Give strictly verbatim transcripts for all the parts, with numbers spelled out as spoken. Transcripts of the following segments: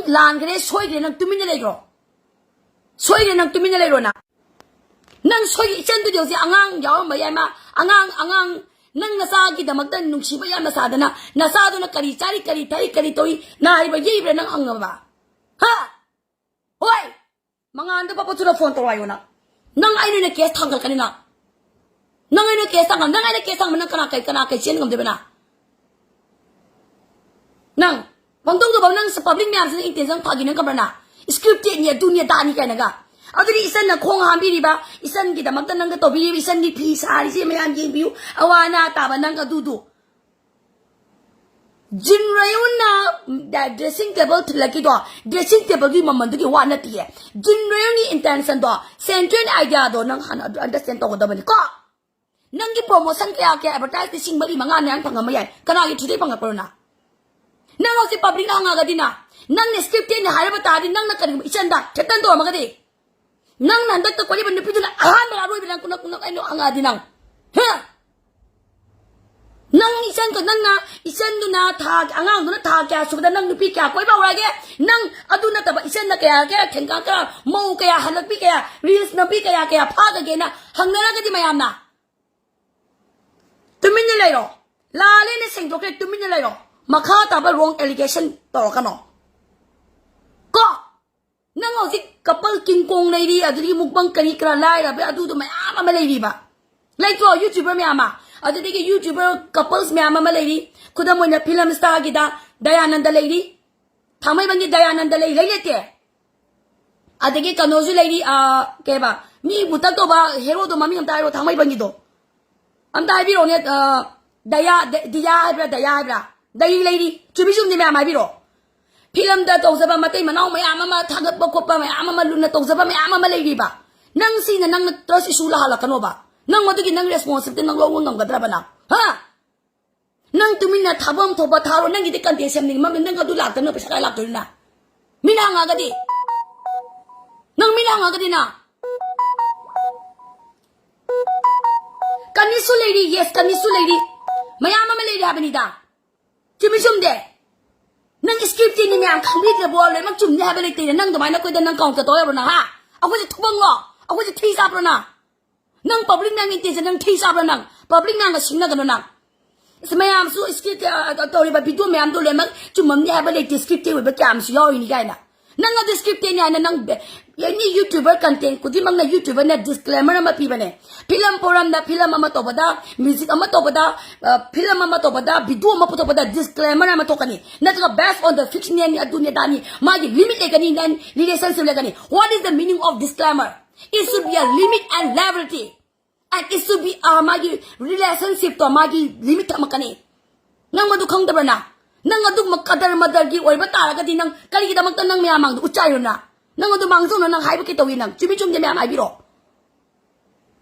ꯂꯥꯟꯈ꯭ꯔꯦ, ꯁꯣꯏꯈ꯭ꯔꯦ, ꯅꯪ ꯇꯨꯃꯤꯟꯅ ꯂꯩꯈ꯭ꯔꯣ꯫ ꯁꯣꯏꯈ꯭ꯔꯦ, ꯅꯪ ꯇꯨꯃꯤꯟꯅ ꯂꯩꯔꯣ ꯅꯪ꯫ ꯅꯪ ꯁꯣꯏꯈ꯭ꯔꯦ, ꯏꯆꯟꯗꯨꯗꯤ ꯍꯧꯖꯤꯛ ꯑꯉꯥꯡ ꯌꯥꯎꯔꯝꯕ ꯌꯥꯏ, ꯃꯥ ꯑꯉꯥꯡ, ꯑꯉꯥꯡ, ꯅꯪ ꯅꯆꯥꯒꯤꯗꯃꯛꯇ ꯅꯨꯡꯁꯤꯕ ꯌꯥꯝꯅ ꯁꯥꯗꯅ, ꯅꯆꯥꯗꯨꯅ ꯀꯔꯤ ꯆꯥꯔꯤ, ꯀꯔꯤ ꯊꯛꯏ, ꯀꯔꯤ ꯇꯧꯏ, ꯅꯥꯔꯤꯕ ꯌꯦꯛꯏꯕ꯭ꯔꯥ ꯅꯪ ꯍꯪꯉꯕ? ꯍꯥ? ꯍꯣꯏ꯫ ꯃꯉꯥꯟꯗ ꯄꯄ ꯊꯨꯅ ꯐꯣꯟ ꯇꯧꯔꯛꯑꯣ ꯅꯪ꯫ ꯅꯪ ꯑꯩꯅ ꯑꯣꯏꯅ ꯀꯦꯁ ꯊꯥꯡꯒꯠꯂꯛꯀꯅꯤ ꯅꯪ꯫ ꯅꯪ ꯑꯩꯅ ꯀꯦꯁ ꯊꯥꯡꯒꯠ-, ꯅꯪ ꯑꯩꯅ ꯀꯦꯁ ꯊꯥꯡꯕ ꯅꯪ ꯀꯅꯥ ꯀꯩ, ꯀꯅꯥ ꯀꯩ ꯆꯦꯟ ꯉꯝꯗꯣꯏꯕ ꯅꯪ? ꯅꯪ ꯄꯪꯇꯧ ꯇꯧꯕ, ꯅꯪ ꯄꯕ꯭ꯂꯤꯛ ꯃꯌꯥꯝꯁꯤꯅ ꯏꯟꯇꯦꯟꯁꯟ ꯐꯥꯒꯤ ꯅꯪ ꯈꯪꯕ꯭ꯔ ꯅꯪ? ꯁꯀ꯭ꯔꯤꯞꯇꯦꯠꯅꯤ, ꯑꯗꯨꯅꯤ ꯑꯗꯥꯅꯤ ꯀꯥꯏꯅꯒ꯫ ꯑꯗꯨꯗꯤ ꯏꯆꯟꯅ ꯈꯣꯡ ꯍꯥꯝꯕꯤꯔꯤꯕ, ꯏꯆꯟꯒꯤꯗꯃꯛꯇ ꯅꯪꯒ ꯇꯧꯕꯤꯔꯤꯕ, ꯏꯆꯟꯒꯤ ꯐꯤ ꯁꯥꯔꯤꯁꯦ ꯃꯌꯥꯝ ꯌꯦꯡꯕꯤꯌꯨ, ꯑꯋꯥ ꯑꯅꯥ ꯇꯥꯕ ꯅꯪ ꯑꯗꯨꯗꯨ꯫ ꯖꯤꯟ ꯔꯌꯨꯟꯅ ꯗ꯭ꯔꯦꯁꯤꯡ ꯇꯦꯕꯜ ꯊꯤꯜꯂꯛꯈꯤꯗꯣ, ꯗ꯭ꯔꯦꯁꯤꯡ ꯇꯦꯕꯜꯒꯤ ꯃꯃꯜꯗꯨꯒꯤ ꯋꯥ ꯅꯠꯇꯤꯌꯦ꯫ ꯖꯤꯟ ꯔꯌꯨꯟꯒꯤ ꯏꯟꯇꯦꯟꯁꯟꯗꯣ, ꯁꯦꯟꯇ꯭ꯔꯦꯜ ꯑꯥꯏꯗꯤꯌꯥꯗꯣ ꯅꯪ ꯍꯥꯟꯅ ꯑꯗꯨ ꯑꯟꯗꯔꯁꯇꯦꯟ ꯇꯧꯒꯗꯕꯅꯤꯀꯣ꯫ ꯅꯪꯒꯤ ꯄ꯭ꯔꯣꯃꯣꯁꯟ ꯀꯌꯥ ꯀꯌꯥ ꯑꯦꯗꯚꯔꯇꯥꯏꯁ ꯂꯤꯁꯤꯡ ꯃꯔꯤ ꯃꯉꯥ ꯃꯌꯥ ꯐꯪꯉꯝꯕ ꯌꯥꯏ, ꯀꯅꯥꯒꯤ ꯊ꯭ꯔꯨꯗꯩ ꯐꯪꯉꯛꯄꯅꯣ ꯅꯪ? ꯅꯪ ꯍꯧꯖꯤꯛ ꯄꯕ꯭ꯂꯤꯛꯅ ꯍꯪꯉꯒꯗꯤ ꯅꯪ, ꯅꯪꯅ ꯁꯀ꯭ꯔꯤꯞꯇꯦꯠꯅꯤ ꯍꯥꯏꯔꯕ ꯇꯥꯔꯗꯤ, ꯅꯪꯅ ꯀꯔꯤꯒꯨꯝꯕ ꯏꯆꯟꯗ ꯊ꯭ꯔꯦꯇꯟ ꯇꯧꯔꯝꯃꯒꯗꯤ, ꯅꯪꯅ ꯍꯟꯗꯛꯇ ꯀꯣꯏꯔꯤꯕ ꯅꯨꯄꯤꯗꯨꯅ ꯑꯍꯥꯟꯕ ꯑꯔꯣꯏꯕ ꯅꯪ, ꯅꯪ, ꯅꯪ ꯑꯩꯅ ꯍꯪꯉꯛꯑꯗꯤ ꯅꯪ, ꯍꯥ? ꯅꯪ ꯏꯆꯟꯗꯣ, ꯅꯪꯅ ꯏꯆꯟꯗꯨꯅ ꯊꯥ, ꯑꯉꯥꯡꯗꯨꯅ ꯊꯥ ꯀꯌꯥ ꯁꯨꯕꯗ ꯅꯪ ꯅꯨꯄꯤ ꯀꯌꯥ ꯀꯣꯏꯕ ꯍꯧꯔꯛꯑꯒꯦ? ꯅꯪ ꯑꯗꯨ ꯅꯠꯇꯕ ꯏꯆꯟꯅ ꯀꯌꯥ, ꯀꯌꯥ ꯊꯦꯡꯀꯥ, ꯀꯌꯥ ꯃꯧ ꯀꯌꯥ ꯍꯜꯂꯛꯄꯤ, ꯀꯌꯥ ꯔꯤꯜꯁ ꯅꯝꯕꯤ, ꯀꯌꯥ, ꯀꯌꯥ ꯐꯥꯒꯒꯦꯅ ꯍꯪꯅꯔꯒꯗꯤ ꯃꯌꯥꯝꯅ ꯇꯨꯃꯤꯟꯅ ꯂꯩꯔꯣ꯫ ꯂꯥꯜꯂꯦꯅ ꯁꯦꯡꯗꯣꯛꯈ꯭ꯔꯦ, ꯇꯨꯃꯤꯟꯅ ꯂꯩꯔꯣ꯫ ꯃꯈꯥ ꯇꯥꯕ ꯔꯣꯡ ꯑꯦꯂꯤꯒꯦꯁꯟ ꯇꯧꯔꯛꯀꯅꯣ ꯀꯣ꯫ ꯅꯪ ꯍꯧꯖꯤꯛ ꯀꯄꯜ ꯀꯤꯡ ꯀꯣꯡ ꯂꯩꯔꯤ, ꯑꯗꯨꯗꯒꯤ ꯃꯨꯛꯕꯪ ꯀꯔꯤ ꯀꯔꯥ ꯂꯥꯏꯔꯕ ꯑꯗꯨꯗꯣ ꯃꯌꯥꯝ ꯑꯃ ꯂꯩꯔꯤꯕ, ꯂꯩꯇ꯭ꯔꯣ? ꯌꯨꯇ꯭ꯌꯨꯕꯔ ꯃꯌꯥꯝ ꯑꯃ, ꯑꯗꯨꯗꯒꯤ ꯌꯨꯇ꯭ꯌꯨꯕꯔ ꯀꯄꯜꯁ ꯃꯌꯥꯝ ꯑꯃ ꯂꯩꯔꯤ꯫ ꯈꯨꯗꯝ ꯑꯣꯏꯅ ꯐꯤꯂꯝ ꯁ꯭ꯇꯥꯔꯒꯤꯗ ꯗꯌꯥꯅꯟꯗ ꯂꯩꯔꯤ, ꯊꯥꯡꯃꯩꯕꯟꯒꯤ ꯗꯌꯥꯅꯟꯗ ꯂꯩ, ꯂꯩ ꯂꯩꯇꯦ? ꯑꯗꯒꯤ ꯀꯩꯅꯣꯁꯨ ꯂꯩꯔꯤ, ꯑ, ꯀꯩꯕ, ꯃꯤ ꯃꯨꯇꯛ ꯇꯧꯕ ꯍꯦꯔꯣꯗꯣ, ꯃꯃꯤꯡ ꯑꯝꯇ ꯍꯥꯏꯔꯣ, ꯊꯥꯡꯃꯩꯕꯟꯒꯤꯗꯣ꯫ ꯑꯝꯇ ꯍꯥꯏꯕꯤꯔꯛꯑꯣꯅꯦ, ꯑ, ꯗꯌꯥ, ꯗ-, ꯗꯤꯌꯥ ꯍꯥꯏꯕ꯭ꯔꯥ, ꯗꯌꯥ ꯍꯥꯏꯕ꯭ꯔꯥ? ꯂꯩꯔꯤ, ꯂꯩꯔꯤ꯫ ꯆꯨꯝꯃꯤ ꯆꯨꯝꯗꯤ ꯃꯌꯥꯝ ꯍꯥꯏꯕꯤꯔꯛꯑꯣ꯫ ꯐꯤꯂꯝꯗ ꯇꯧꯖꯕ ꯃꯇꯩ ꯃꯅꯥꯎ ꯃꯌꯥꯝ ꯑꯃ ꯊꯥꯒꯠꯄ ꯈꯣꯠꯄ ꯃꯌꯥꯝ ꯑꯃ ꯂꯨꯅ ꯇꯧꯖꯕ ꯃꯌꯥꯝ ꯑꯃ ꯂꯩꯔꯤꯕ꯫ ꯅꯪ ꯁꯤꯅ ꯅꯪꯅ ꯇ꯭ꯔꯁ ꯏꯁꯨ ꯂꯥꯛꯍꯜꯂꯛꯀꯅꯣꯕ꯫ ꯅꯪ ꯃꯗꯨꯒꯤ ꯅꯪ ꯔꯦꯁꯄꯣꯟꯁꯤꯕꯤꯂꯤꯇꯤ ꯅꯪ ꯂꯧꯕ ꯉꯝꯒꯗ꯭ꯔꯕ ꯅꯪ? ꯍꯥ? ꯅꯪ ꯇꯨꯃꯤꯟꯅ ꯊꯥꯐꯝ ꯊꯣꯛꯄ ꯊꯥꯔꯣ꯫ ꯅꯪꯒꯤꯗꯤ ꯀꯟꯇꯦꯟ ꯁꯦꯝꯅꯤꯡꯕ ꯑꯃ, ꯅꯪ ꯑꯗꯨ ꯂꯥꯛꯇꯅ ꯄꯩꯁꯥ ꯀꯥꯏ ꯂꯥꯛꯇꯣꯏꯅꯣ ꯅꯪ? ꯃꯤꯅ ꯍꯪꯉꯒꯗꯤ? ꯅꯪ ꯃꯤꯅ ꯍꯪꯉꯒꯗꯤ ꯅꯪ? ꯀꯅꯤꯁꯁꯨ ꯂꯩꯔꯤ, ꯌꯦꯁ, ꯀꯅꯤꯁꯁꯨ ꯂꯩꯔꯤ꯫ ꯃꯌꯥꯝ ꯑꯃ ꯂꯩꯔꯤ ꯍꯥꯏꯕꯅꯤꯗ꯫ ꯆꯨꯝꯃꯤ ꯆꯨꯝꯗꯦ? ꯅꯪ script ꯅꯤ ꯃꯌꯥꯝ ꯈꯪꯕꯤꯗ꯭ꯔꯕꯣ? ꯂꯣꯏꯅꯃꯛ ꯆꯨꯝꯅꯤ ꯍꯥꯏꯕ ꯂꯩꯇꯦꯅꯦ꯫ ꯅꯪ ꯑꯗꯨꯃꯥꯏꯅ ꯑꯩꯈꯣꯏꯗ ꯅꯪ counter ꯇꯧ ꯌꯥꯕ꯭ꯔꯣ ꯅꯪ? ꯍꯥ? ꯑꯩꯈꯣꯏꯁꯦ ꯊꯨꯕꯪꯂꯣ? ꯑꯩꯈꯣꯏꯁꯦ ꯊꯤ ꯆꯥꯕ꯭ꯔꯣ ꯅꯪ? ꯅꯪ public ꯃꯌꯥꯝꯒꯤ intention ꯅꯪ ꯊꯤ ꯆꯥꯕ꯭ꯔꯣ ꯅꯪ? Public ꯃꯌꯥꯝꯒ ꯁꯤꯡꯅꯒꯅꯨ ꯅꯪ꯫ ꯃꯌꯥꯝꯁꯨ script ꯇꯧꯔꯤꯕ video ꯃꯌꯥꯝꯗꯣ ꯂꯣꯏꯅꯃꯛ ꯆꯨꯝꯃꯝꯅꯤ ꯍꯥꯏꯕ ꯂꯩꯇꯦ꯫ Script ꯇ ꯑꯣꯏꯕ ꯀꯌꯥ ꯑꯃꯁꯨ ꯌꯥꯎꯔꯤꯅꯤ ꯀꯥꯏꯅ꯫ ꯅꯪ ꯑꯗꯨ script ꯅꯤ ꯍꯥꯏꯅ ꯅꯪ any YouTuber content ꯈꯨꯗꯤꯡꯃꯛꯅ YouTuber ꯅ disclaimer ꯑꯃ ꯄꯤꯕꯅꯦ꯫ Film forum ꯗ film ꯑꯃ ꯇꯧꯕꯗ, music ꯑꯃ ꯇꯧꯕꯗ, film ꯑꯃ ꯇꯧꯕꯗ, video ꯑꯃ ꯄꯨꯊꯣꯛꯄꯗ disclaimer ꯑꯃ ꯊꯣꯛꯀꯅꯤ꯫ ꯅꯠꯇ꯭ꯔꯒ based on the fictional ꯅꯤ, ꯑꯗꯨꯅꯤ ꯑꯗꯥꯅꯤ, ꯃꯥꯒꯤ limit ꯂꯩꯒꯅꯤ, ꯅꯪ relationship ꯂꯩꯒꯅꯤ꯫ What is the meaning of disclaimer? It should be a limit and levelity. And it should be, uh, ꯃꯥꯒꯤ relationship ꯇꯣ ꯃꯥꯒꯤ limit ꯊꯝꯃꯛꯀꯅꯤ꯫ ꯅꯪ ꯃꯗꯨ ꯈꯪꯗꯕ꯭ꯔ ꯅꯪ? ꯅꯪ ꯑꯗꯨꯒꯨꯝꯕ ꯀꯗꯔ ꯃꯗꯔꯒꯤ ꯑꯣꯏꯕ ꯇꯥꯔꯒꯗꯤ ꯅꯪ ꯀꯔꯤꯒꯤꯗꯃꯛꯇ ꯅꯪ ꯃꯌꯥꯝ ꯃꯥꯡꯗ ꯎꯠꯆꯥꯏꯔꯤꯅꯣ ꯅꯪ? ꯅꯪ ꯑꯗꯨ ꯃꯥꯡꯖꯧꯅ ꯅꯪ ꯍꯥꯏꯕ ꯀꯩ ꯇꯧꯏ ꯅꯪ? ꯆꯨꯝꯃꯤ ꯆꯨꯝꯗꯦ ꯃꯌꯥꯝ ꯍꯥꯏꯕꯤꯔꯣ꯫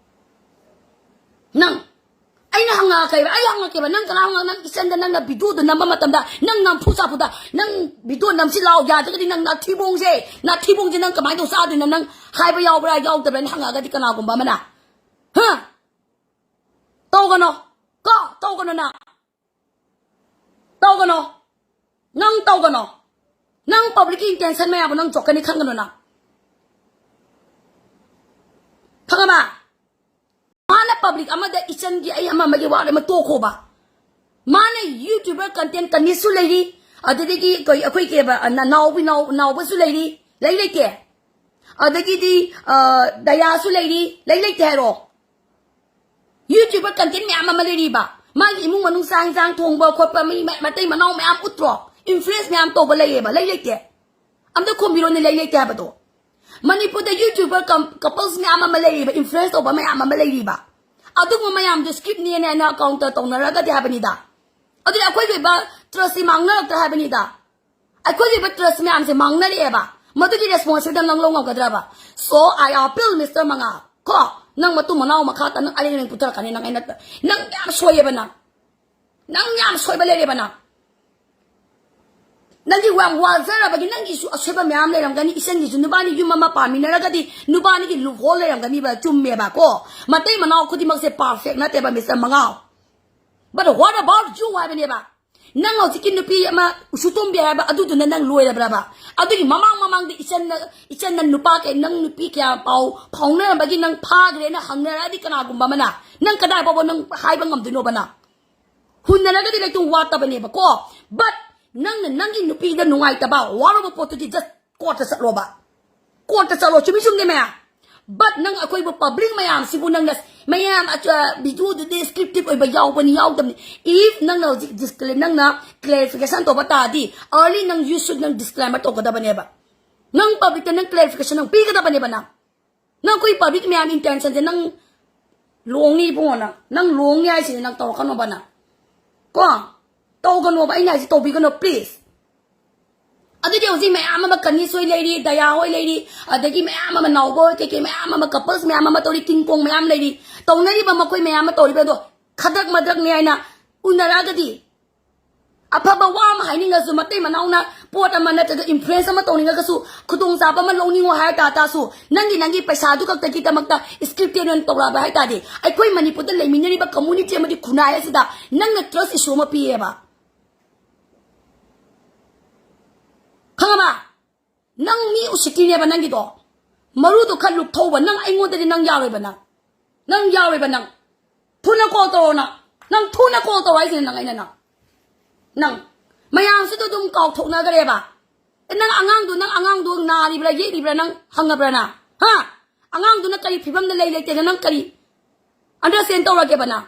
ꯅꯪ, ꯑꯩꯅ ꯍꯪꯉꯛꯀꯦꯕ, ꯑꯩ ꯍꯪꯉꯛꯀꯦꯕ, ꯅꯪ ꯀꯅꯥ ꯍꯪꯉꯛ-, ꯅꯪ ꯏꯆꯟꯗ ꯅꯪꯅ video ꯗꯣ ꯅꯝꯕ ꯃꯇꯝꯗ, ꯅꯪ ꯅꯝꯐꯨ ꯁꯥꯐꯨꯗ, ꯅꯪ video ꯅꯝꯁꯤ ꯂꯥꯎ, ꯌꯥꯗ꯭ꯔꯒꯗꯤ ꯅꯪ ꯅꯥꯊꯤꯕꯣꯡꯁꯦ, ꯅꯥꯊꯤꯕꯣꯡꯁꯦ ꯅꯪ ꯀꯃꯥꯏꯅ ꯇꯧ ꯆꯥꯗꯣꯏꯅꯣ? ꯅꯪ ꯍꯥꯏꯕ ꯌꯥꯎꯕ꯭ꯔꯥ ꯌꯥꯎꯗꯕ꯭ꯔꯥꯅ ꯍꯪꯉꯛꯑꯒꯗꯤ ꯀꯅꯥꯒꯨꯝꯕ ꯑꯃꯅ? ꯍꯥ? ꯇꯧꯒꯅꯣ꯫ ꯀꯣ? ꯇꯧꯒꯅꯣ ꯅꯪ꯫ ꯇꯧꯒꯅꯣ꯫ ꯅꯪ ꯇꯧꯒꯅꯣ꯫ ꯅꯪ public ꯀꯤ intention ꯃꯌꯥꯝꯗꯣ ꯅꯪ ꯆꯣꯛꯀꯅꯤ ꯈꯟꯒꯅꯣ ꯅꯪ꯫ ꯈꯪꯉꯕ? ꯃꯥꯅ public ꯑꯃꯗ ꯏꯆꯟꯒꯤ ꯑꯩ ꯑꯃ ꯑꯃꯒꯤ ꯋꯥ ꯑꯃ ꯇꯣꯛꯈꯣꯕ꯫ ꯃꯥꯅ YouTuber content ꯀꯅꯤꯁꯨ ꯂꯩꯔꯤ, ꯑꯗꯨꯗꯒꯤ ꯑꯩꯈꯣꯏ, ꯑꯩꯈꯣꯏ ꯀꯩꯕ, ꯑ, ꯅ-, ꯅꯥꯎꯕꯤ ꯅꯥꯎ-, ꯅꯥꯎꯕꯁꯨ ꯂꯩꯔꯤ, ꯂꯩ ꯂꯩꯇꯦ? ꯑꯗꯒꯤꯗꯤ, ꯑ, ꯗꯌꯥꯁꯨ ꯂꯩꯔꯤ, ꯂꯩ ꯂꯩꯇꯦ ꯍꯥꯏꯔꯣ? YouTuber content ꯃꯌꯥꯝ ꯑꯃ ꯂꯩꯔꯤꯕ, ꯃꯥꯒꯤ ꯏꯃꯨꯡ ꯃꯅꯨꯡ ꯆꯥꯛ ꯏꯟꯁꯥꯡ ꯊꯣꯡꯕ ꯈꯣꯠꯄ, ꯃꯤ ꯃ-, ꯃꯇꯩ ꯃꯅꯥꯎ ꯃꯌꯥꯝ ꯎꯠꯇ꯭ꯔꯣ? Influence ꯃꯌꯥꯝ ꯇꯧꯕ ꯂꯩꯌꯦꯕ, ꯂꯩ ꯂꯩꯇꯦ? ꯑꯝꯇ ꯈꯨꯝꯕꯤꯔꯣꯅꯦ, ꯂꯩ ꯂꯩꯇꯦ ꯍꯥꯏꯕꯗꯣ꯫ ꯃꯅꯤꯄꯨꯔꯗ YouTuber com-, couples ꯃꯌꯥꯝ ꯑꯃ ꯂꯩꯔꯤꯕ, influence ꯇꯧꯕ ꯃꯌꯥꯝ ꯑꯃ ꯂꯩꯔꯤꯕ, ꯑꯗꯨꯒꯨꯝꯕ ꯃꯌꯥꯝꯗꯣ script ꯅꯦꯅ ꯍꯥꯏꯅ counter ꯇꯧꯅꯔꯒꯗꯤ ꯍꯥꯏꯕꯅꯤꯗ꯫ ꯑꯗꯨꯗꯤ ꯑꯩꯈꯣꯏꯒꯤ ꯑꯣꯏꯕ trust ꯁꯤ ꯃꯥꯡꯅꯔꯛꯇ꯭ꯔꯥ ꯍꯥꯏꯕꯅꯤꯗ꯫ ꯑꯩꯈꯣꯏꯒꯤ ꯑꯣꯏꯕ trust ꯃꯌꯥꯝꯁꯦ ꯃꯥꯡꯅꯔꯛꯑꯦꯕ꯫ ꯃꯗꯨꯒꯤ responsibility ꯅꯪ ꯂꯧ ꯉꯝꯒꯗ꯭ꯔꯕ? So I appeal, Mister ꯃꯉꯥꯜ, ꯀꯣ, ꯅꯪ ꯃꯇꯨꯡ ꯃꯅꯥꯎ ꯃꯈꯥ ꯇꯥ ꯅꯪ ꯑꯔꯦꯡ ꯑꯔꯦꯡ ꯄꯨꯊꯔꯛꯀꯅꯤ꯫ ꯅꯪ ꯑꯩꯅ, ꯅꯪ ꯌꯥꯝ ꯁꯣꯏꯌꯦꯕ ꯅꯪ꯫ ꯅꯪ ꯌꯥꯝ ꯁꯣꯏꯕ ꯂꯩꯔꯦꯕ ꯅꯪ꯫ ꯅꯪꯒꯤ ꯌꯥꯝ ꯋꯥꯖꯔꯕꯒꯤ ꯅꯪꯒꯤꯁꯨ ꯑꯁꯣꯏꯕ ꯃꯌꯥꯝ ꯂꯩꯔꯝꯒꯅꯤ꯫ ꯏꯆꯟꯒꯤꯁꯨ, ꯅꯕꯥꯅꯤ ꯌꯨꯝ ꯑꯃ ꯄꯥꯟꯃꯤꯟꯅꯔꯒꯗꯤ ꯅꯕꯥꯅꯤꯒꯤ loophole ꯂꯩꯔꯝꯒꯅꯤꯕ, ꯆꯨꯝꯃꯦꯕ ꯀꯣ꯫ ꯃꯇꯩ ꯃꯅꯥꯎ ꯈꯨꯗꯤꯡꯃꯛꯁꯦ perfect ꯅꯠꯇꯦꯕ, Mister ꯃꯉꯥꯜ꯫ But what about you ꯍꯥꯏꯕꯅꯦꯕ꯫ ꯅꯪ ꯍꯧꯖꯤꯛꯀꯤ ꯅꯨꯄꯤ ꯑꯃ ꯎꯁꯨꯇꯣꯝꯕꯤ ꯍꯥꯏꯕ ꯑꯗꯨꯗꯨꯅ ꯅꯪ ꯂꯣꯏꯔꯕ꯭ꯔꯕ? ꯑꯗꯨꯒꯤ ꯃꯃꯥꯡ ꯃꯃꯥꯡꯗ ꯏꯆꯟꯅ, ꯏꯆꯟꯅ ꯅꯨꯄꯥ ꯀꯌꯥ, ꯅꯪ ꯅꯨꯄꯤ ꯀꯌꯥ ꯄꯥꯎ ꯐꯥꯎꯅꯔꯝꯕꯒꯤ ꯅꯪ ꯐꯥꯈ꯭ꯔꯦꯅ ꯍꯪꯅꯔꯛꯑꯗꯤ ꯀꯅꯥꯒꯨꯝꯕ ꯑꯃꯅ, ꯅꯪ ꯀꯗꯥꯏ ꯐꯥꯎꯕ ꯅꯪ ꯍꯥꯏꯕ ꯉꯝꯗꯣꯏꯅꯣꯕ ꯅꯪ? ꯍꯨꯟꯅꯔꯒꯗꯤ ꯂꯩꯇꯨ ꯋꯥꯠꯇꯕꯅꯦꯕꯀꯣ꯫ But ꯅꯪꯅ ꯅꯪꯒꯤ ꯅꯨꯄꯤꯗ ꯅꯨꯡꯉꯥꯏꯇꯕ ꯋꯥꯔꯨꯕ ꯄꯣꯠꯇꯨꯗꯤ just ꯀꯣꯔꯠꯇ ꯆꯠꯂꯣꯕ꯫ ꯀꯣꯔꯠꯇ ꯆꯠꯂꯣ, ꯆꯨꯝꯃꯤ ꯆꯨꯝꯗꯦ ꯃꯌꯥꯝ? But ꯅꯪ ꯑꯩꯈꯣꯏꯕꯨ ꯄꯕ꯭ꯂꯤꯛ ꯃꯌꯥꯝꯁꯤꯕꯨ ꯅꯪꯅ, ꯃꯌꯥꯝ videoꯗꯨꯗꯤ scripted ꯑꯣꯏꯕ ꯌꯥꯎꯕꯅꯤ ꯌꯥꯎꯗꯕꯅꯤ, if ꯅꯪꯅ ꯍꯧꯖꯤꯛ disclaim, ꯅꯪꯅ clarification ꯇꯧꯕ ꯇꯥꯔꯗꯤ early ꯅꯪ you should ꯅꯪ disclaimer ꯇꯧꯒꯗꯕꯅꯦꯕ꯫ ꯅꯪ ꯄꯕ꯭ꯂꯤꯛꯇ ꯅꯪ clarification ꯅꯪ ꯄꯤꯒꯗꯕꯅꯦꯕ ꯅꯪ꯫ ꯅꯪ ꯑꯩꯈꯣꯏ ꯄꯕ꯭ꯂꯤꯛ ꯃꯌꯥꯝ intentionꯁꯦ ꯅꯪ ꯂꯣꯡꯉꯤ ꯏꯕꯨꯡꯉꯣ, ꯅꯪ, ꯅꯪ ꯂꯣꯡꯉꯤ ꯍꯥꯏꯁꯤꯅꯤ, ꯅꯪ ꯇꯧꯔꯛꯀꯅꯣꯕ ꯅꯪ꯫ ꯀꯣ? ꯇꯧꯒꯅꯣꯕ, ꯑꯩꯅ ꯍꯥꯏꯁꯤ ꯇꯧꯕꯤꯒꯅꯣ please꯫ ꯑꯗꯨꯗꯤ ꯍꯧꯖꯤꯛ ꯃꯌꯥꯝ ꯑꯃ ꯀꯅꯤꯁ ꯍꯣꯏ ꯂꯩꯔꯤ, ꯗꯌꯥ ꯍꯣꯏ ꯂꯩꯔꯤ, ꯑꯗꯒꯤ ꯃꯌꯥꯝ ꯑꯃ ꯅꯥꯎꯕ ꯍꯣꯏ ꯀꯩꯀꯩ ꯃꯌꯥꯝ ꯑꯃ couples ꯃꯌꯥꯝ ꯑꯃ ꯇꯧꯔꯤ, ꯀꯤꯡ ꯀꯣꯡ ꯃꯌꯥꯝ ꯂꯩꯔꯤ, ꯇꯧꯅꯔꯤꯕ ꯃꯈꯣꯏ ꯃꯌꯥꯝ ꯑꯃ ꯇꯧꯔꯤꯕ ꯑꯗꯣ ꯈꯗ꯭ꯔꯛ ꯃꯗ꯭ꯔꯛꯅꯤ ꯍꯥꯏꯅ ꯎꯅꯔꯛꯑꯒꯗꯤ ꯑꯐꯕ ꯋꯥ ꯑꯃ ꯍꯥꯏꯅꯤꯡꯉꯁꯨ, ꯃꯇꯩ ꯃꯅꯥꯎꯅ ꯄꯣꯠ ꯑꯃ ꯅꯠꯇ꯭ꯔꯒ influence ꯑꯃ ꯇꯧꯅꯤꯡꯉꯒꯁꯨ, ꯈꯨꯗꯣꯡꯆꯥꯕ ꯑꯃ ꯂꯧꯅꯤꯡꯉꯣ ꯍꯥꯏ ꯇꯥ ꯇꯥꯁꯨ, ꯅꯪꯒꯤ, ꯅꯪꯒꯤ ꯄꯩꯁꯥꯗꯨ ꯈꯛꯇꯒꯤꯗꯃꯛꯇ scripted ꯑꯣꯏꯅ ꯇꯧꯔꯛꯑꯕ ꯍꯥꯏ ꯇꯥꯔꯗꯤ, ꯑꯩꯈꯣꯏ ꯃꯅꯤꯄꯨꯔꯗ ꯂꯩꯃꯤꯟꯅꯔꯤꯕ community ꯑꯃꯗꯤ ꯈꯨꯟꯅꯥꯏ ꯑꯁꯤꯗ ꯅꯪꯅ trust issue ꯑꯃ ꯄꯤꯌꯦꯕ꯫ ꯈꯪꯉꯕ? ꯅꯪ ꯃꯤ ꯎꯁꯤꯠꯇ꯭ꯔꯤꯅꯦꯕ ꯅꯪꯒꯤꯗꯣ꯫ ꯃꯔꯨꯗꯣ ꯈꯔ ꯂꯨꯞꯊꯧꯕ꯫ ꯅꯪ ꯑꯩꯉꯣꯟꯗꯗꯤ ꯅꯪ ꯌꯥꯔꯣꯏꯕ ꯅꯪ꯫ ꯅꯪ ꯌꯥꯔꯣꯏꯕ ꯅꯪ꯫ ꯊꯨꯅ call ꯇꯧꯔꯣ ꯅꯪ꯫ ꯅꯪ ꯊꯨꯅ call ꯇꯧꯔꯣ ꯍꯥꯏꯁꯤꯅꯦ ꯅꯪ ꯑꯩꯅ ꯅꯪ꯫ ꯅꯪ꯫ ꯃꯌꯥꯝꯁꯤꯗ ꯑꯗꯨꯝ ꯀꯥꯎꯊꯣꯛꯅꯈ꯭ꯔꯦꯕ꯫ ꯑꯦ, ꯅꯪ ꯑꯉꯥꯡꯗꯣ, ꯅꯪ ꯑꯉꯥꯡꯗꯣ ꯅꯥꯔꯤꯕ꯭ꯔꯥ ꯌꯦꯛꯂꯤꯕ꯭ꯔꯥ ꯅꯪ ꯍꯪꯉꯕ꯭ꯔꯥ ꯅꯪ? ꯍꯥ? ꯑꯉꯥꯡꯗꯨꯅ ꯀꯔꯤ ꯐꯤꯕꯝꯗ ꯂꯩ ꯂꯩꯇꯦꯅ ꯅꯪ ꯀꯔꯤ understand ꯇꯧꯔꯒꯦꯕ ꯅꯪ?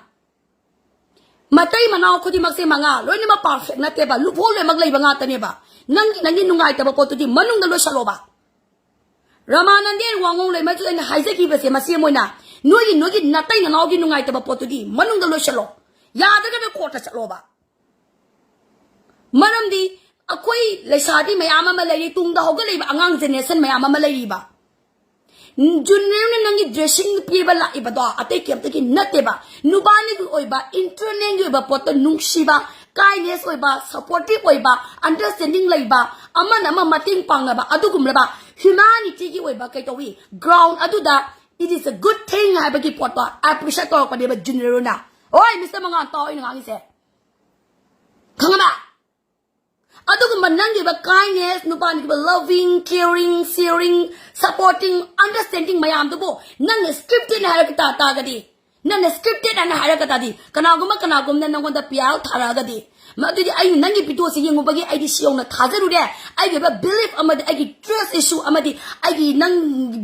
ꯃꯇꯩ ꯃꯅꯥꯎ ꯈꯨꯗꯤꯡꯃꯛꯁꯦ ꯃꯉꯥ ꯂꯣꯏꯅꯃꯛ perfect ꯅꯠꯇꯦꯕ, loophole ꯂꯣꯏꯅꯃꯛ ꯂꯩꯕ ꯉꯥꯛꯇꯅꯦꯕ꯫ ꯅꯪꯒꯤ, ꯅꯪꯒꯤ ꯅꯨꯡꯉꯥꯏꯇꯕ ꯄꯣꯠꯇꯨꯗꯤ ꯃꯅꯨꯡꯗ ꯂꯣꯏꯁꯜꯂꯣꯕ꯫ ꯔꯃꯥꯅꯟꯗꯦ ꯋꯥꯉꯣꯡ ꯂꯩꯃꯁꯨ ꯑꯩꯅ ꯍꯥꯏꯖꯈꯤꯕꯁꯦ ꯃꯁꯤ ꯑꯃ ꯑꯣꯏꯅ, ꯅꯣꯏꯒꯤ, ꯅꯣꯏꯒꯤ ꯅꯇꯩ ꯅꯅꯥꯎꯒꯤ ꯅꯨꯡꯉꯥꯏꯇꯕ ꯄꯣꯠꯇꯨꯗꯤ ꯃꯅꯨꯡꯗ ꯂꯣꯏꯁꯜꯂꯣ, ꯌꯥꯗ꯭ꯔꯒꯅ ꯀꯣꯔꯠꯇ ꯆꯠꯂꯣꯕ꯫ ꯃꯔꯝꯗꯤ ꯑꯩꯈꯣꯏ ꯂꯩꯁꯥꯕꯤ ꯃꯌꯥꯝ ꯑꯃ ꯂꯩꯔꯤ, ꯇꯨꯡꯗ ꯍꯧꯒꯠꯂꯛꯏꯕ ꯑꯉꯥꯡ generation ꯃꯌꯥꯝ ꯑꯃ ꯂꯩꯔꯤꯕ꯫ ꯖꯨꯅꯤꯌꯔꯅ ꯅꯪꯒꯤ dressing ꯄꯤꯕ ꯂꯥꯛꯏꯕꯗꯣ ꯑꯇꯩ ꯀꯩꯝꯇꯒꯤ ꯅꯠꯇꯦꯕ꯫ ꯅꯨꯄꯥꯅꯤꯒꯤ ꯑꯣꯏꯕ, internalꯒꯤ ꯑꯣꯏꯕ ꯄꯣꯠꯇ ꯅꯨꯡꯁꯤꯕ, kindness ꯑꯣꯏꯕ, supportive ꯑꯣꯏꯕ, understanding ꯂꯩꯕ, ꯑꯃꯅ ꯑꯃ ꯃꯇꯦꯡ ꯄꯥꯡꯅꯕ, ꯑꯗꯨꯒꯨꯝꯂꯕ humanityꯒꯤ ꯑꯣꯏꯕ ꯀꯩꯇꯧꯏ, ground ꯑꯗꯨꯗ it is a good thing ꯍꯥꯏꯕꯒꯤ ꯄꯣꯠꯇꯣ appreciate ꯇꯧꯔꯛꯄꯅꯦꯕ ꯖꯨꯅꯤꯌꯔꯅ꯫ ꯍꯣꯏ, ꯃꯤꯁꯇꯔ ꯃꯉꯥꯜ, ꯇꯥꯎ ꯑꯩꯅ ꯉꯥꯡꯉꯤꯁꯦ꯫ ꯈꯪꯉꯕ? ꯑꯗꯨꯒꯨꯝꯕ ꯅꯪꯒꯤꯕ kindness, ꯅꯨꯄꯥꯅꯤꯒꯤꯕ loving, caring, sharing, supporting, understanding ꯃꯌꯥꯝꯗꯨꯕꯨ ꯅꯪꯅ scripted ꯍꯥꯏꯔꯛꯄ ꯇꯥ ꯇꯥꯔꯒꯗꯤ, ꯅꯪꯅ scripted ꯍꯥꯏꯅ ꯍꯥꯏꯔꯛꯄ ꯇꯥꯔꯗꯤ, ꯀꯅꯥꯒꯨꯝꯕ ꯀꯅꯥꯒꯨꯝꯅ ꯅꯪꯉꯣꯟꯗ ꯄꯤꯌꯥꯜ ꯊꯥꯔꯛꯑꯒꯗꯤ, ꯃꯗꯨꯗꯤ ꯑꯩꯅ ꯅꯪꯒꯤ videoꯁꯤ ꯌꯦꯡꯉꯨꯕꯒꯤ ꯑꯩꯗꯤ ꯁꯤ ꯌꯧꯅ ꯊꯥꯖꯔꯨꯔꯦ꯫ ꯑꯩꯒꯤ ꯑꯣꯏꯕ belief ꯑꯃꯗꯤ, ꯑꯩꯒꯤ trust issue ꯑꯃꯗꯤ, ꯑꯩꯒꯤ ꯅꯪ